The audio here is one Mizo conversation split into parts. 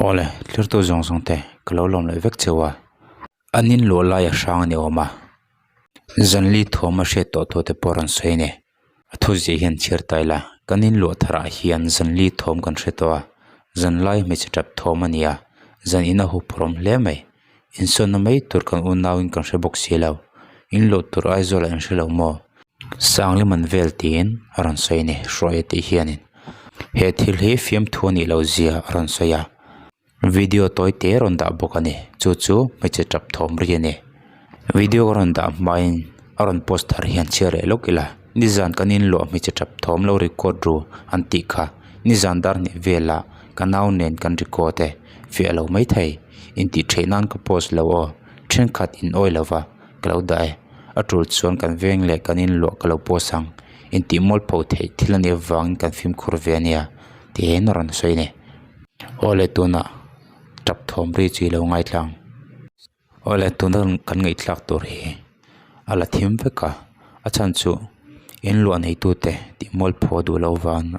Awle, thlir tu zawng zawng te ka lo lawm leh vek cheu a, an in luah lai a hrang a ni awm a, zanli thuam a hriat tawh thu te pawh a rawn sawi a ni. A thu zia hian chhiar ta ila, kan in luah tharah hian zanli thawm kan hre tawh a, zanlai hmeichhe tap thawm a ni a, zan in a huphurhawm hle mai. Insawnna mai tur kan unauin kan hre bawk si lo, in luah tur Aizawlah in hre lo maw? Sangliman vel tiin a rawn sawi a ni, Hruaia tih hianin he thil hi fiamthu a nih loh zia a rawn sawi a, video tawi te rawn dah bawk a ni, chu chu hmeichhe tap thawm ri a ni. Video ka rawn dah hmain a rawn post thar hian chhiar leh lawk ila, nizan kan inluah hmeichhe tap thawm lo record ru an tih kha nizan dar hnih velah ka nau nen kan record e, fiah lo maithei intih theih nan ka post lo aw, thenkhat in awi lova ka lo dah e, a tul chuan kan veng leh kan inluah ka lo post ang, intih mualpho theih thil a nih avangin kan fimkhur ve a nia tiin a rawn sawi a ni. Aw le tunah tap thawm ri chu i lo ngaithla ang. Aw le tuna kan ngaihthlak tur hi a la thim vek a, a chhan chu inluah neitute tih mualpho duh loh vang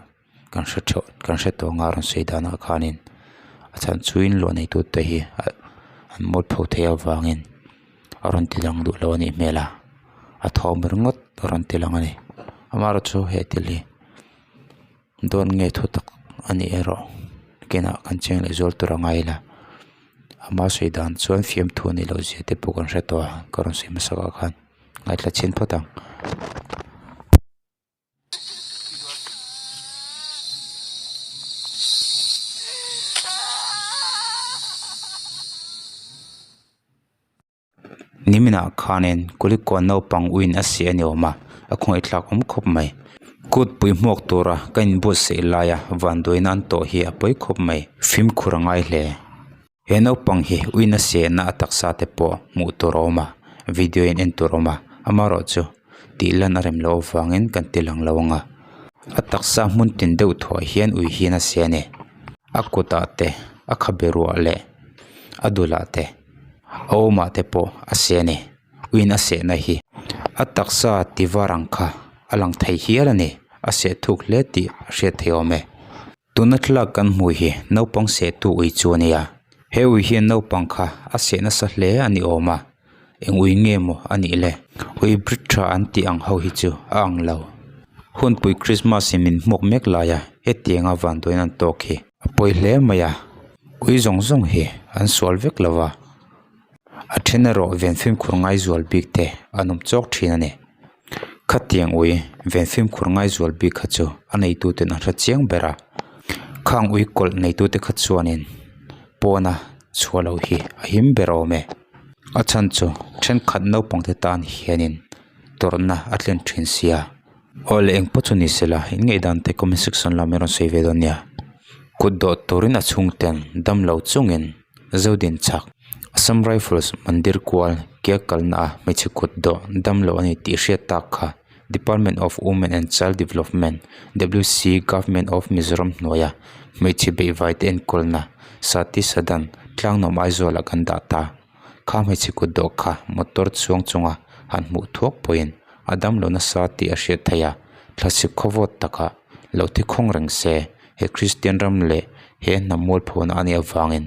kan hre theuh kan hre tawh anga rawn sawi danah khanin a chhan chu inluah neitute hi an mualpho theih avangin a rawn ti lang duh lo a nih hmel a, a thawm ringawt a rawn ti lang a ni amaherawhchu he thil hi dawn nge thu tak a nih erawh kinah kan cheng leh zual tur a ngai la ama sawi dan chuan fiamthu a nih loh zia te pawh kan hre tawh a ka rawn sawi hmasa ah khan ngaithla chhin phawt ang. Niminah khanin Kulikawn naupang uin a si a ni awm a, a khawngaihthlak awm khawp mai. Kut pui hmuak tura ka inbuatsaih laia vanduaina an tawh hi a pawi khawp mai. Fimkhur a ngai hle. He naupang hi uina sehna a taksa te pawh hmuh tur a awm a, video in en tur a awm a, amaherawh chu tih lan a rem loh avangin kan ti lang lo ang a. A taksa hmun tin deuh thuah hian ui hian a seh a ni. A kutah te, a khabe ruah leh a dulah te, a awmah te pawh a seh a ni. Uiin a sehna hi a taksa ti var ang kha a lang thei hial a ni. A seh thuk hle tih a hriat theih awm e. Tuna thlalak kan hmuh hi naupang sehtu ui chu a nia. He ui hian naupang kha a seh nasa hle a ni awm a, eng ui nge maw a nih le? Ui brit tha an tih ang ho hi chu a ang lo. Hunpui Krismas in min hmuak mek lai a, hetianga vanduain an tawk hi a pawi hle mai a, ui zawng zawng hi an sual vek lo va, a then erawh ven fimkhur ngaizual bik te an awm chawk thin a ni. Khatiang ui ven fimkhur ngaizual bik kha chu a neituten an hre chiang ber a, khang ui kawlh neitute kha chuanin pawna chhuah loh hi a him ber awm e. A chhan chu thenkhat naupang te tan hianin tawrhna a thlen thin sia. Aw le eng pawh chu ni se la in ngaihdan te comment section lamah i rawn sawi ve dawn nia. Kut dawh turin a chhungten damlo chungin Zodin chhak Assam Rifles mandir kual ke kalna a hmeichhe kut dawh damlo a ni tih hriat tak kha Department of Women and Child Development W_C Government of Mizoram hnuaia hmeichhe beihvai te enkawlna Sati Sadan tlangnuam Aizawl ah kan dah ta. Kha hmeichhe kut dawh kha motor chuang chunga han hmuh thuak pawhin a damlo nasa tih a hriat theih a, thlasik khawvawt takah lo thi khawng reng se. He Kristian ram leh he hnam mualphawna a nih avangin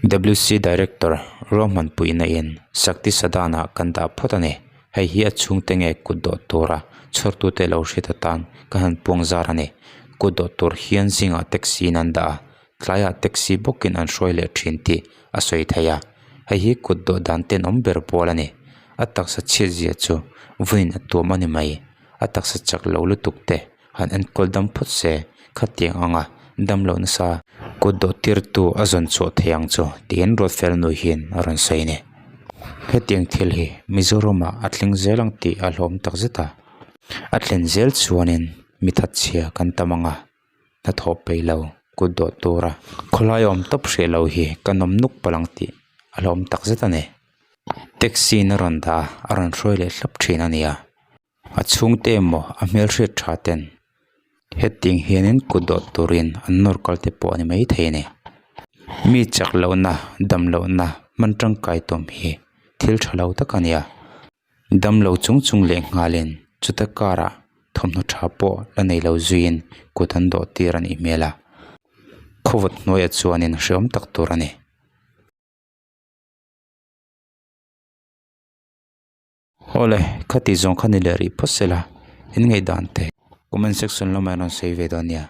WC Director ruahman puihna in Shakti Sadana kan dah phawt a ni. Hei hi a chhungte nge kut dawh tura chhawrtute lo hriat atan ka han puang zar a ni. Kut dawh tur hian zingah taxi in an dah a, tlaiah taxi bawkin an hruai leh thin tih a sawi thei a. Hei hi kut dawh dan tenawm ber pawl a ni. A taksa chhiatzia chu vunin a tuam a ni mai. A taksa chak lo lutuk te. Han enkawl dam phawt se, khatiang anga dam loh nasa kut dawh tirtu a zawn chhuah thei ang chu tiin Ruatfel nu hian a rawn sawi a ni. Hetiang thil hi Mizoramah a thleng zel ang tih a hlawm tak zet a, a thlen zel chuanin mi thatchhia kan tam ang a, hnathawh peih lo kut dawh tura khawlai awm tawp hreh lo hi kan awm nuk palh ang tih a hlawm tak zet a ni. Taxi in a rawn dah a, a rawn hruai leh hlap thin a ni a. A chhungte emaw a hmelhriat tha ten hetiang hianin kut dawh turin an nawr kal te pawh a ni maithei a ni. Mi chak lohna dam lohna hman tangkai tum hi thil tha lo tak a ni a, dam lo chung chung leh nghalin chuta karah thawmhnaw tha pawh la nei lo zuiin kut an dawh tir a nih hmel a. Khawvawt hnuaiah chuanin hreawm tak tur a ni. Awle, khati zawng kha ni leh rih phawt se la, in ngaihdan te comment section lamah in rawn sawi ve dawn nia.